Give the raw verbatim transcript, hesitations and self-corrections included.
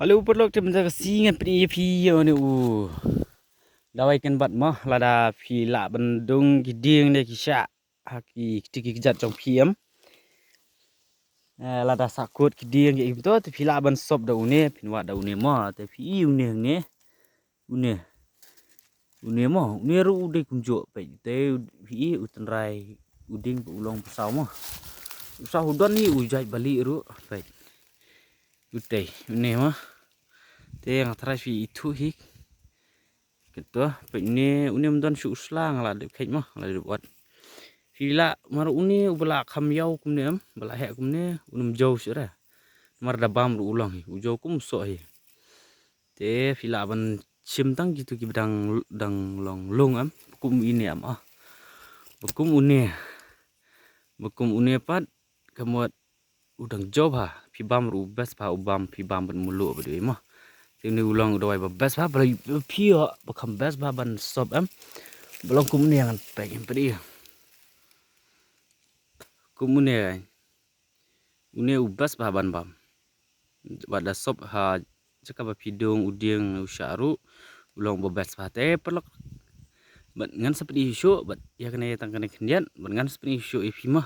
Hello paralok, te mynta ka sngi ngan pyni ïa phi ïa une u dawai kynbat mo, lada phi lah ban dung ki dieng ne ki shah ha ki kti ki kjat jong phi em. Eh, lada sah kut ki dieng ki im to, te phi lah ban sop da une, phin wad da une mo, te phi i une hangne. Une. Une mo, une ruh u dei kumjuh, peit. Te phi i u tynrai u dieng ba u long ba saw mo. U saw u don hi u jait bali ruh, peit. U tei, une mo. Te nga tharai phi ithuh hi. Kato, peit une, une ym don shuh u sla, nga la dep kheit mo, nga la dep wad. Phi lah, mar une uba lah kham ïaw kumne em, ba lah heh kumne, un ym jew shuh re. Mar da bam ruh u long hi, u jew kum u soh hi. Te phi lah ban shim tang kitu kiba dang, dang long lung em, ba kum ine em ah. Ba kum une. Ba kum une pat, ka mut u dang jew bha, phi bam ruh u best bha, u bam, phi bam bad mluh bad u mo. Te une u long u dawai ba best bha, ba la phi ïoh ba kham best bha ban sop em. Ba long kum une ngan peit em peit ïa. Kum une. Une u best bha ban bam. Bad da sop ha jaka ba phi dung u dieng u shah ruh, u long ba best bha te paralok. Bad ngan sa pyni shuh, bad ïa kane tang kane khyndiat, bad ngan sa pyni shuh ïa phi mo.